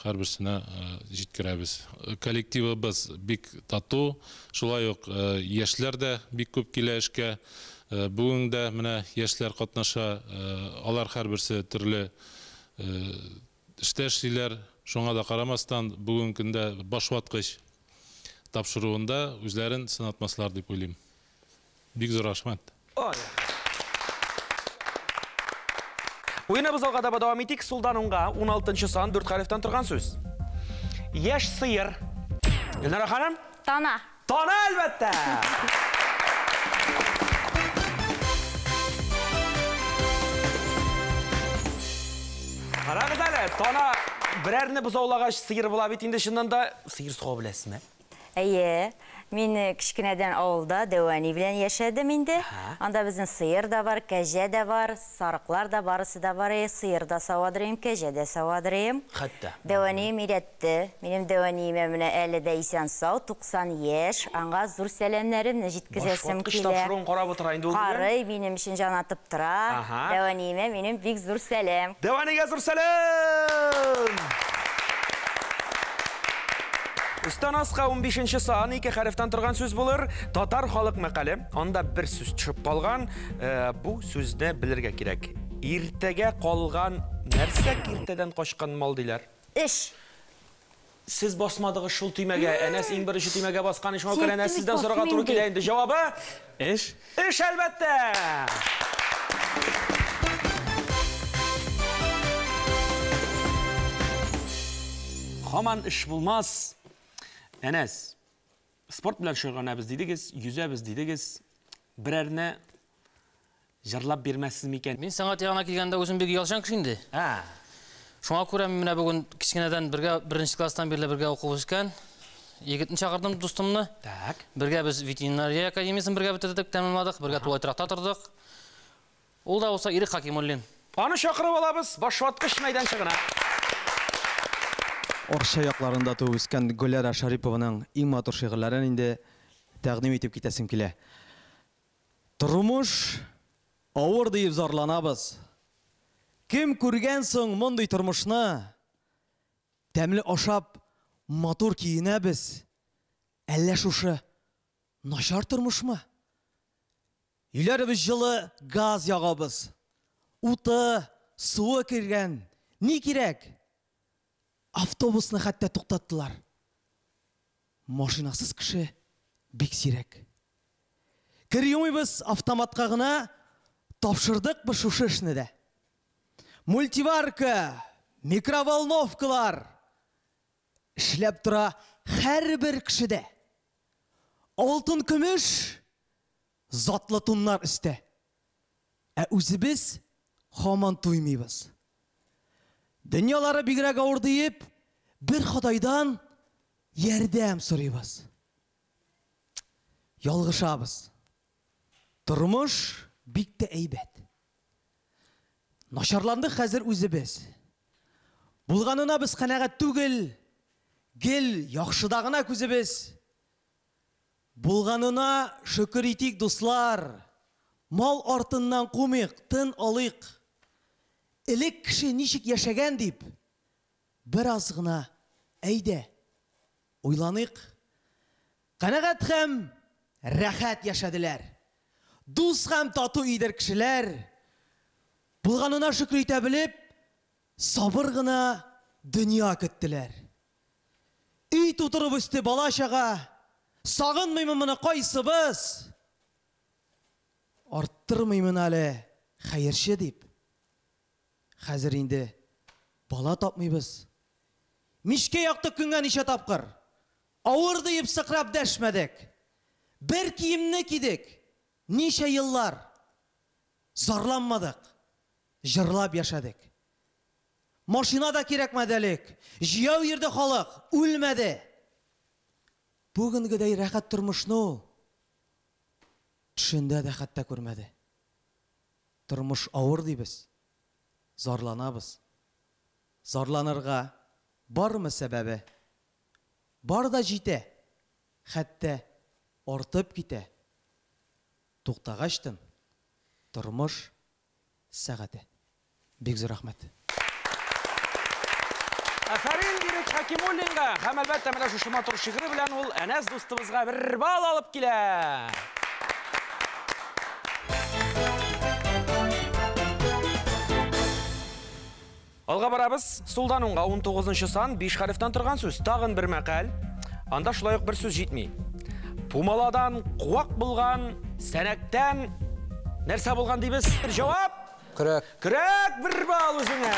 E: һәрберсенә җиткерәбез. Коллективыбыз бик тату. Шулай ук яшьләр дә бик күп килә эшкә. Бүген дә менә яшьләр катнаша. Алар һәрберсе төрле эштә эшлиләр. Шуңа да карамастан, бүгенге көндә башваткыч тапшыруында үзләрен сынатмаслар дип уйлыйм. Бик зур рәхмәт.
A: Уеныбыз алга таба дәвам итик. Сулдан уңга 16 сан 4 хәрефтән торган сүз. Яшь сыер. Гөлнара ханым?
C: Тана.
A: Тана, әлбәттә. Карагыз әле, тана берәрне бозаулагач сыер була бит инде чыннан да. Сыер сава беләсезме?
C: Әйе, мин кечкенәдән авылда дәү әни белән яшәдем инде. Анда безнең сыер да бар, кәҗә дә бар, сарыклар да, барысы да бар. Сыер да савадырыйм, кәҗә дә савадырыйм.
A: Хәтта.
C: Дәү әнием өйрәтте. Минем дәү әниемә менә әле дә исән сау, 90 яшь. Аңа зур сәламнәремне җиткезәсем
A: Башваткыч
C: килә.
A: тапшыруын карап утыра инде ул бүген.
C: Карый, минем өчен җан атып тора. Дәү әниемә минем бик зур сәлам.
A: Дәү әнигә зур сәлам! Өстән аска 15 сан 2 хәрефтән торган сүз булыр. Татар халык мәкале. Анда бер сүз төшеп калган. Бу сүзне белергә кирәк. Иртәгә калган нәрсә киртәдән качкан мал диләр?
C: Эш.
A: Сез басмадыгыз шул төймәгә. Әнәс иң беренче төймәгә баскан, шуңа күрә Әнәс сездән сорарга туры килә инде. Җавабы?
B: Эш.
A: Эш, әлбәттә. Хаман эш булмас. Әнәс, спорт белән шөгыльләнәбез дидегез, йөзәбез дидегез. Берәрне җырлап бирмәссез микән?
B: Мин сәнгать ягына килгәндә үзем бик оялчан кеше инде. Шуңа күрә мин менә бүген кечкенәдән бергә, беренче класстан бирле бергә укып үскән егетне чакырдым, дустымны.
A: Так.
B: Бергә без ветеринария академиясен бергә бетердек, тәмамладык, бергә тулай торакта тордык. Ул да булса Ирек Хакимуллин.
A: Аны чакырып алабыз башваткыч мәйданчыгына.
F: Арча якларында туып үскән Гөләра Шарипованың иң матур шигырьләрен инде тәкъдим итеп китәсем килә. Тормыш авыр диеп зарланабыз. Кем күргән соң мондый тормышны? Тәмле ашап, матур киенәбез. Әллә шушы начар тормышмы? Өйләребез җылы, газ ягабыз. Уты, суы кергән. Ни кирәк? Автобусны хәтта туктаттылар. Машинасыз кеше бик сирәк. Кер юмыйбыз автоматка гына, тапшырдык бу шушы эшне дә. Мультиварка, микроволновкалар эшләп тора һәрбер кешедә. Алтын, көмеш, затлы туннар өстә. Ә үзебез һаман туймыйбыз. Дөньялары бигрәк авыр диеп, бер Ходайдан ярдәм сорыйбыз. Ялгышабыз. Тормыш бик тә әйбәт. Начарландык хәзер үзебез. Булганына без канәгать түгел, гел яхшыда гына күзебез. Булганына шөкер итик, дуслар. Мал артыннан кумыйк, тын алыйк. Элек кеше ничек яшәгән дип, бераз гына әйдә, уйланыйк. Канәгать һәм рәхәт яшәделәр. Дус һәм тату идер кешеләр. Булганына шөкер итә белеп, сабыр гына дөнья көттеләр. Өй тутырып үсте бала-чага. Сагынмыймы моны кайсыбыз? Арттырмыймын әле хәерче дип. Хәзер инде бала тапмыйбыз. Мичкә яктык көнгә ничә тапкыр. Авыр диеп сыкрап дәшмәдек. Бер киемне кидек. Ничә еллар зарланмадык. Җырлап яшәдек. Машина да кирәкмәде элек. Җыяу йөрде халык, үлмәде. Бүгенгедәй рәхәт тормышны ул төшендә дә хәтта күрмәде. Тормыш авыр дибез. Зарланабыз. Зарланырга бармы сәбәбе? Бар да җитә, хәтта артып китә. Туктагачтын тормыш сәгате. Бик зур рәхмәт.
A: Афәрин Ирек Хәкимуллинга! Һәм әлбәттә менә шушы матур шигыре белән ул Әнәс дустыбызга бер балл алып килә. Алга барабыз. Сулдан уңга 19 сан 5 хәрефтән торган сүз. Тагын бер мәкаль. Анда шулай ук бер сүз җитми. Пумаладан куак булган, сәнәктән нәрсә булган дибез? Бер җавап.
D: Көрәк.
A: Көрәк, бер балл үзеңә.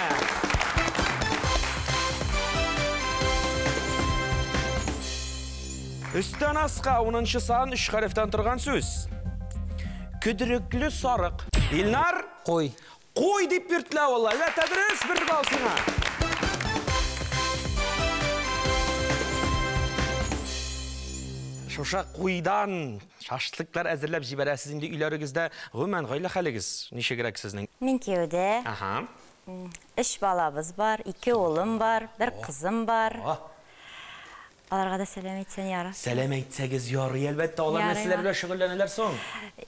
A: Өстән аска 10 сан 3 хәрефтән торган сүз. Көдрекле сарык. Илнар?
D: Куй.
A: Куй дип йөртелә ул. Әлбәттә, дөрес, бер балл сиңа. Шушы куйдан шашлыклар әзерләп җибәрәсез инде өйләрегездә. Гомумән, гаилә хәлегез ничегрәк сезнең?
C: Мин кияүдә.
A: Ага.
C: 3 балабыз бар, 2 улым бар, бер кызым бар. Аларга да сәлам әйтсәң ярар.
A: Сәлам әйтсәгез ярый, әлбәттә, алар нәрсәләр белән шөгыльләнәләр соң?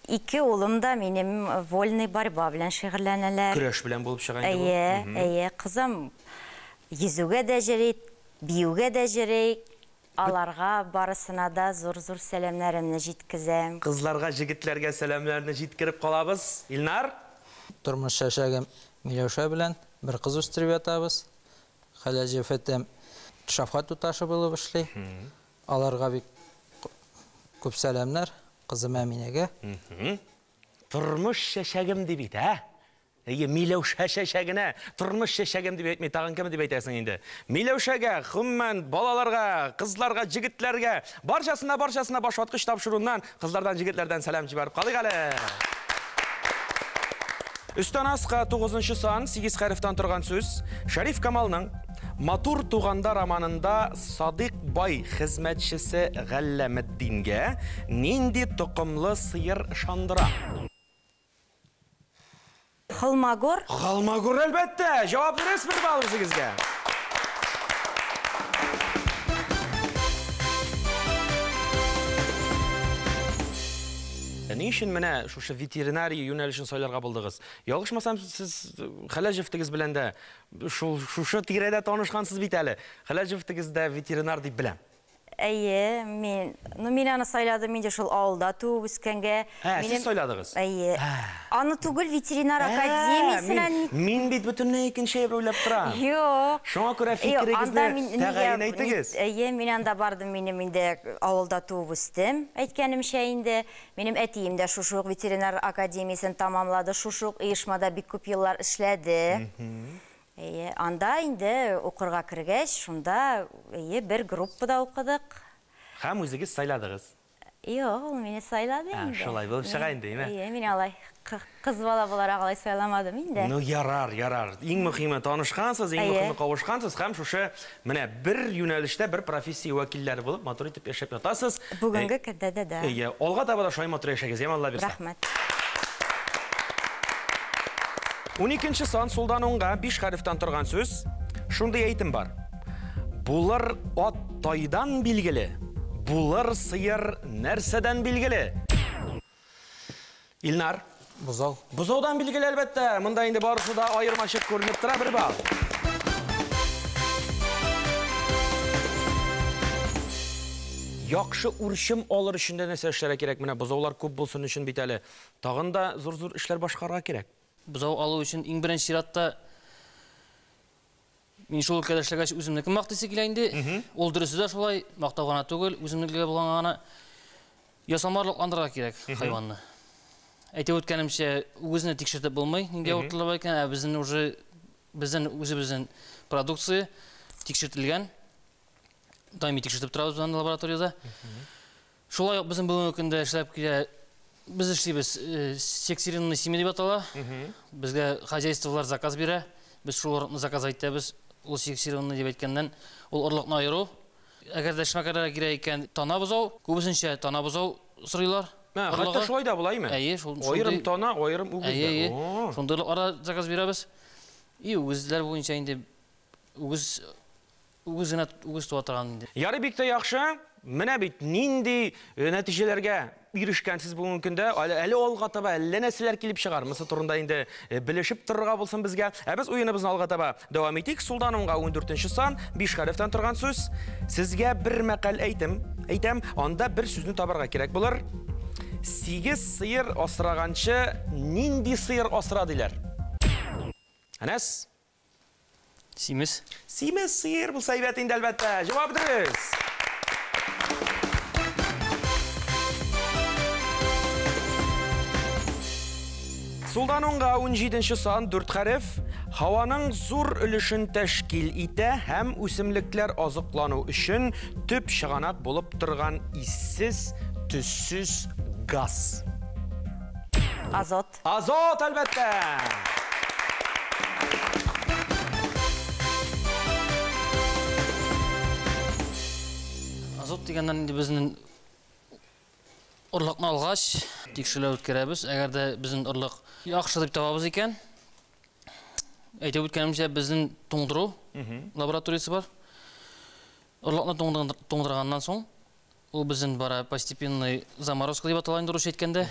C: 2 улым да минем вольный борьба белән шөгыльләнәләр.
A: Көрәш белән булып чыга инде бу.
C: Әйе, әйе, кызым йөзүгә дә йөри, биюгә дә йөри. Аларга барысына да зур-зур сәламнәремне җиткезәм.
A: Кызларга, җегетләргә сәламнәрне җиткереп калабыз. Илнар?
D: Тормыш чәчәгем Миләүшә белән бер кыз үстереп ятабыз. Хәләл җефетем Шәфкать туташы булып эшли. Аларга бик күп сәламнәр, кызым Әминәгә.
A: Тормыш чәчәгем дип әйтә, ә? Әйе, Миләүшә чәчәгенә тормыш чәчәгем дип әйтми, тагын кем дип әйтәсең инде? Миләүшәгә, гомумән, балаларга, кызларга, җегетләргә, барчасына, барчасына башваткыч тапшыруыннан, кызлардан, җегетләрдән сәлам җибәреп калыйк әле. Өстән аска 9 сан, 8 хәрефтән торган сүз. Шәриф Камалның Матур туганда романында Садыйк бай хезмәтчесе Галләметдингә нинди токымлы сыер ышандыра?
C: Холмогор.
A: Холмогор, әлбәттә. Җавап дөрес, бер балл үзегезгә. Ни өчен менә шушы ветеринария юнәлешен сайларга булдыгыз? Ялгышмасам, сез хәләл җефетегез белән дә шушы тирәдә танышкансыз бит әле. Хәләл җефетегез дә ветеринар дип беләм.
C: Әйе, мин аны сайладым, мин дә шул авылда туып үскәнгә.
A: Ә, сез сайладыгыз?
C: Әйе. Аны түгел, ветеринар академиясенә
A: Мин бит бөтенләй икенче әйбер уйлап торам.
C: Юк.
A: Шуңа күрә фикерегезне тәгаен әйтегез.
C: Әйе, мин анда бардым, минем инде авылда туып үстем, әйткәнемчә инде. Минем әтием дә шушы ук ветеринар академиясен тамамлады, шушы ук оешмада бик күп еллар эшләде. Әйе, анда инде укырга кергәч, шунда әйе, бер группада укыдык.
A: Һәм үзегез сайладыгыз?
C: Юк, ул мине сайлады инде.
A: Шулай булып чыга инде, әйме?
C: Әйе, мин алай кыз бала буларак алай сайламадым инде.
A: Ну, ярар, ярар. Иң мөһиме танышкансыз, иң мөһиме кавышкансыз һәм шушы менә бер юнәлештә бер профессия вәкилләре булып матур итеп яшәп ятасыз.
C: Бүгенге көндә дә да.
A: Әйе, алга таба да шулай матур яшәгез, яме Алла бирсә.
C: Рәхмәт.
A: 12 сан сулдан уңга 5 хәрефтән торган сүз. Шундый әйтем бар. Булыр ат тайдан билгеле, булыр сыер нәрсәдән билгеле? Илнар.
D: Бозау.
A: Бозаудан билгеле, әлбәттә. Монда инде барысы да аермачык күренеп тора, бер балл. Яхшы үрчем алыр өчен дә нәрсә эшләргә кирәк? Менә бозаулар күп булсын өчен бит әле. Тагын да зур-зур эшләр башкарырга кирәк.
B: Бозау алу өчен иң беренче чиратта мин шул өлкәдә эшләгәч үземнекен мактыйсы килә инде. Ул дөресе дә шулай, мактау гына түгел, үземнекегә булган гына ясалма орлыкландырырга кирәк хайванны. Әйтеп үткәнемчә, үгезне тикшертеп булмый, нинди авыртулар бар икән, ә безнең уже безнең үзебезнең продукция тикшертелгән. Даими тикшертеп торабыз без аны лабораториядә. Шулай ук безнең бүгенге көндә эшләп килә. Без эшлибез, сексированный семя дип атала. Безгә хозяйстволар заказ бирә. Без шул орлыкны заказ әйтәбез. Ул сексированный дип әйткәннән, ул орлыкны аеру. Әгәр дә эшмәкәрләргә кирәк икән, тана бозау, күбесенчә тана бозау сорыйлар.
A: Хәтта
B: Орлыгы.
A: шулай да була, әйме?
B: Әйе, шул,
A: Аерым
B: шундый
A: тана, аерым үгез дә.
B: Әйе, әйе.
A: О.
B: Шундый орлыкларга заказ бирәбез. И үгезләр буенча инде үгез Үгез генә үгез туа торган инде.
A: Ярый, бик тә яхшы. Менә бит нинди нәтиҗәләргә ирешкәнсез бүгенге көндә. Әле алга таба әллә нәрсәләр килеп чыгар. Монысы турында инде белешеп торырга булсын безгә. Ә без уеныбызны алга таба дәвам итик. Сулдан уңга 14 сан, 5 хәрефтән торган сүз. Сезгә бер мәкаль әйтәм, анда бер сүзне табарга кирәк булыр. 8 сыер асраганчы нинди сыер асра диләр? Әнәс?
B: Симез.
A: Симез сыер булса әйбәт инде, әлбәттә. Җавап дөрес. Сулдан уңга 17 сан, 4 хәреф. Һаваның зур өлешен тәшкил итә һәм үсемлекләр азыклану өчен төп чыганак булып торган иссез, төссез газ.
C: Азот.
A: Азот, әлбәттә.
B: Азот дигәннән инде безнең орлыкны алгач, тикшерүләр үткәрәбез. Әгәр дә безнең орлык яхшы дип табабыз икән, әйтеп үткәнемчә, безнең туңдыру лабораториясе бар. Орлыкны туңдырганнан соң, ул безнең бара постепенный заморозка дип атала инде русча әйткәндә.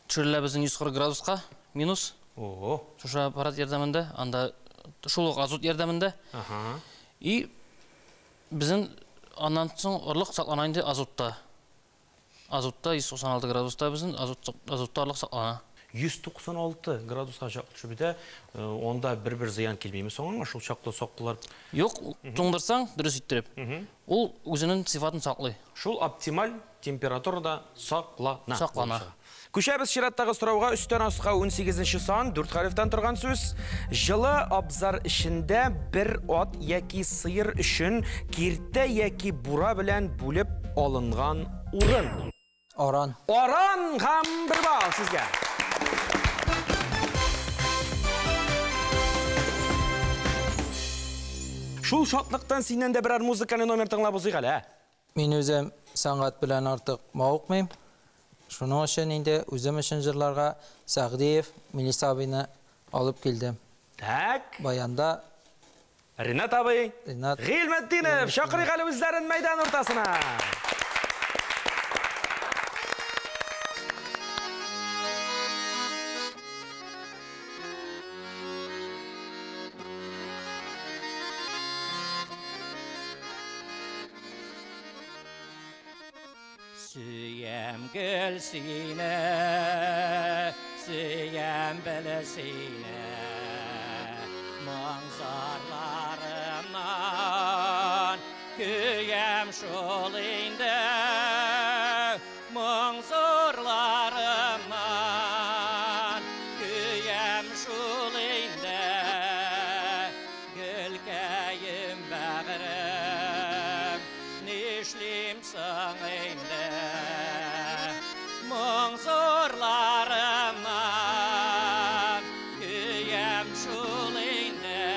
B: Төшерелә безнең 140 градуска, минус. Шушы аппарат ярдәмендә, анда шул ук азот ярдәмендә. И безнең аннан соң орлык саклана инде азотта. Азотта 196 градуста безнең азотта орлык саклана.
A: 196 градуска чаклы төшеп бетә, онда бер-бер зыян килмиме соң аңа, шул чаклы саклар?
B: Юк, туңдырсаң, дөрес иттереп. Ул үзенең сыйфатын саклый.
A: Шул оптималь температурада саклана.
B: Саклана.
A: Күчәбез чираттагы сорауга. Өстән аска 18 сан, 4 хәрефтән торган сүз. Җылы абзар эчендә бер ат яки сыер өчен киртә яки бура белән бүлеп алынган урын.
D: Аран.
A: Аран һәм бер балл сезгә. Шул шатлыктан синнән дә берәр музыкальный номер тыңлап узыйк әле, ә?
D: Мин үзем сәнгать белән артык мавыкмыйм. Шуның өчен инде үзем өчен җырларга Сәгъдиев Милис абыйны алып килдем.
A: Так.
D: Баянда
A: Ринат абый
D: Ринат
A: Гыйльметдинов, чакырыйк әле үзләрен мәйдан уртасына.
G: Сөям гөл сине, сөям бел сине, моң зарларымнан көям шул инде, моң зарларымнан көям шул инде, гөлкәем бәгърем, нишлим соң инде? Моң зарларымнан көям шул инде,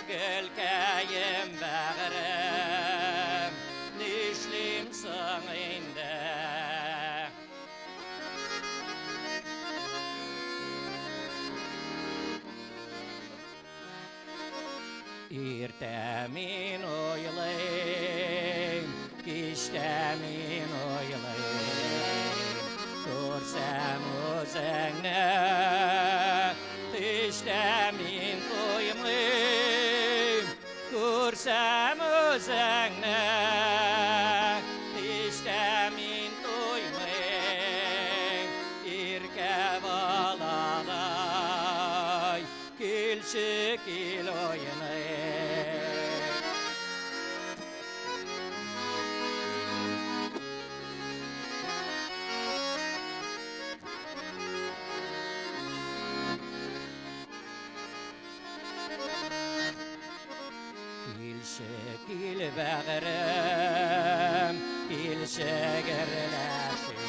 G: гөлкәем бәгърем, нишлим соң инде? Иртә мин уйлыйм, кичтә мин уйлыйм, күрсәм үзеңне, төштә мин туймыйм, күрсәм үзеңне, төштә мин туймыйм, иркә баладай, килче кил уйныйм. Килше кил бәгърем, килше герләшик,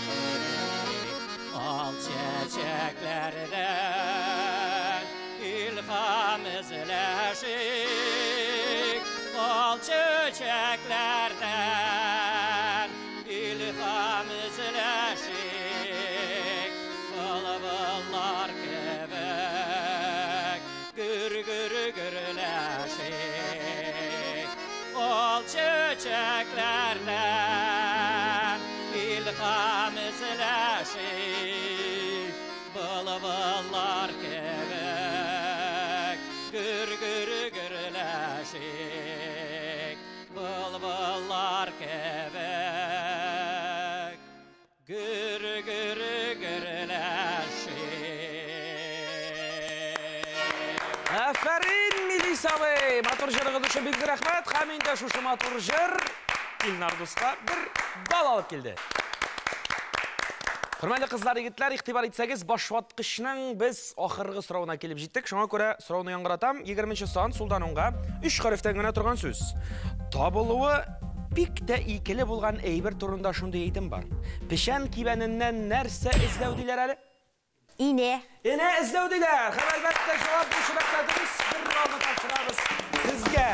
G: ал чәчәкләрдән илһам эзләшик, ал чәчәкләрдән илһам эзләшик, былбыллар кебек гөр-гөр гөрләшик. Böceklerden ilham izleşik, Bılbıllar kebek gür gür gürleşik, Bılbıllar kebek gür gür gürleşik.
A: Афәрин, Милис абый! Матур җырыгыз өчен бик зур рәхмәт. Һәм инде шушы матур җыр Илнар дуска бер бал алып килде. Хөрмәтле кызлар, егетләр, игътибар итсәгез, башваткычның без ахыргы соравына килеп җиттек. Шуңа күрә сорауны яңгыратам. 20 сан сулдан уңга 3 хәрефтән генә торган сүз. Табылуы бик тә икеле булган әйбер турында шундый әйтем бар. Печән кибәненнән нәрсә эзләү диләр әле?
C: Инә.
A: Инә эзләү диләр. Һәм әлбәттә җавап бу очракта дөрес. Бер баллны тапшырабыз сезгә.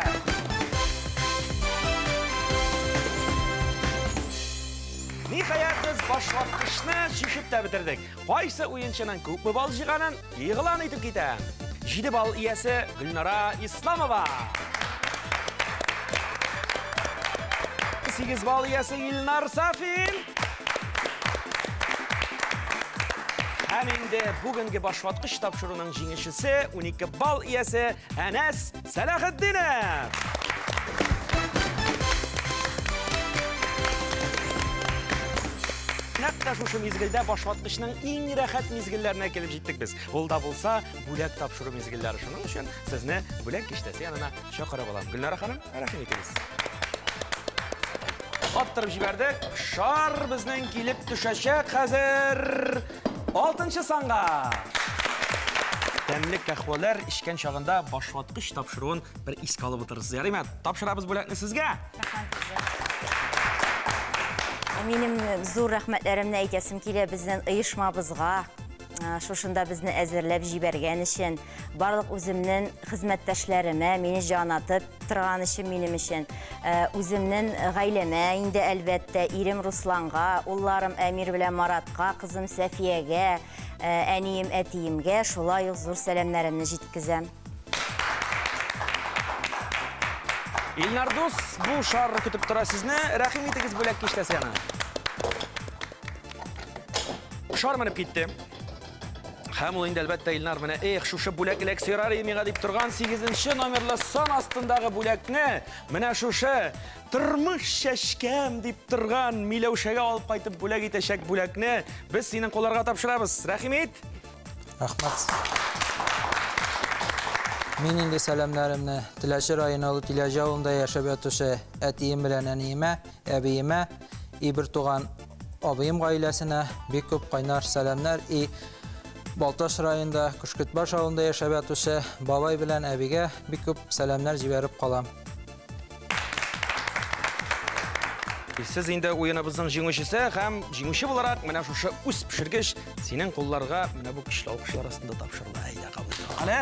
A: Ниһаять, без башваткычны чишеп тә бетердек. Кайсы уенчының күпме балл җыйганын игълан итеп китәм. 7 балл иясе Гөлнара Исламова. 8 балл иясе Илнар Сафин. Һәм инде бүгенге башваткыч тапшыруның җиңүчесе 12 балл иясе Әнәс Сәләхетдинов. Нәкъ тә шушы мизгелдә башваткычның иң рәхәт мизгелләренә килеп җиттек без. Ул да булса бүләк тапшыру мизгелләре. Шуның өчен сезне бүләк киштәсе янына чакырып алам. Гөлнара ханым, рәхим итегез. Аттырып җибәрдек. Шар безнең килеп төшәчәк хәзер 6 санга. Тәмле кәхвәләр эчкән чагында башваткыч тапшыруын бер искә алып утырырсыз. Ярыймы? Тапшырабыз бүләкне сезгә.
C: Минем зур рәхмәтләремне әйтәсем килә безнең оешмабызга, шушында безне әзерләп җибәргән өчен, барлык үземнең хезмәттәшләремә, мине җанатып торган өчен, минем өчен, үземнең гаиләмә инде әлбәттә, ирем Русланга, улларым Әмир белән Маратка, кызым Сәфиягә, әнием, әтиемгә шулай ук зур сәламнәремне җиткезәм.
A: Илнар дус, бу шар көтеп тора сезне. Рәхим итегез бүләк киштәсе янына. Шар менеп китте. Һәм ул инде әлбәттә Илнар менә, эх, шушы бүләк эләксә ярар иде миңа дип торган 8 номерлы сан астындагы бүләкне менә шушы тормыш чәчкәм дип торган Миләүшәгә алып кайтып бүләк итәчәк бүләкне без синең кулларга тапшырабыз. Рәхим ит.
D: Рәхмәт. Мин инде сәламнәремне Теләче районы Олы Тиләҗе авылында яшәп ятучы әтием белән әниемә, әбиемә, и бер туган абыем гаиләсенә бик күп кайнар сәламнәр, и Балтач районында Көшкетбаш авылында яшәп ятучы бабай белән әбигә бик күп сәламнәр җибәреп калам.
A: Сез инде уеныбызның җиңүчесе һәм җиңүче буларак менә шушы үз пешергеч синең кулларга менә бу көчле алкышлар астында тапшырыла. Әйдә, кабул ит. Әле.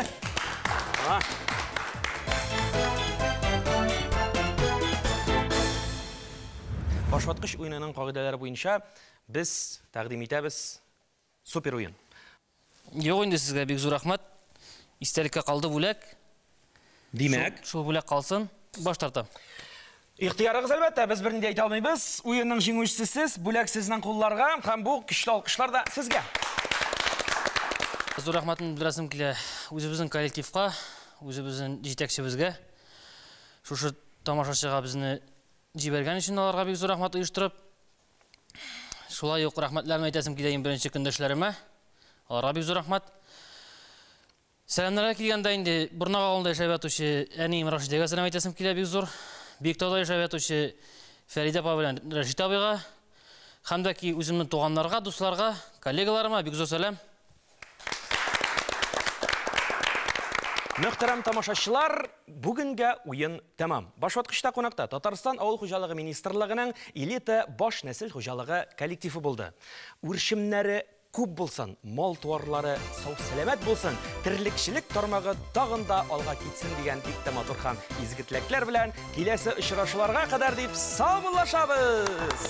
A: Башваткыч уенының кагыйдәләре буенча без тәкъдим итәбез супер уен.
B: Юк инде сезгә бик зур рәхмәт. Истәлеккә калды бүләк.
A: Димәк,
B: Шул бүләк калсын, баш тартам.
A: Ихтыярыгыз әлбәттә, без берни дә әйтә алмыйбыз. Уенның җиңүчесе сез, бүләк сезнең кулларга һәм бу көчле алкышлар да сезгә.
B: Зур рәхмәтемне белдерәсем килә үзебезнең коллективка, үзебезнең җитәкчебезгә. Шушы тамашачыга безне җибәргән өчен аларга бик зур рәхмәт оештырып. Шулай ук рәхмәтләремне әйтәсем килә иң беренче көндәшләремә. Аларга бик зур рәхмәт. Сәламнәргә килгәндә инде Борнак авылында яшәп ятучы әнием Рашидәгә сәлам әйтәсем килә бик зур. Биектауда яшәп ятучы Фәридә апа белән Рәшит абыйга һәм дә ки үземнең туганнарга, дусларга, коллегаларыма бик зур сәлам.
A: Мөхтәрәм тамашачылар, бүгенгә уен тәмам. Башваткычта кунакта Татарстан Авыл хуҗалыгы министрлыгының элита баш нәсел хуҗалыгы коллективы булды. Үрчемнәре күп булсын, мал-туарлары сау-сәламәт булсын, терлекчелек тармагы тагын да алга китсен дигән бик тә матур һәм изге теләкләр белән киләсе очрашуларга кадәр дип саубуллашабыз.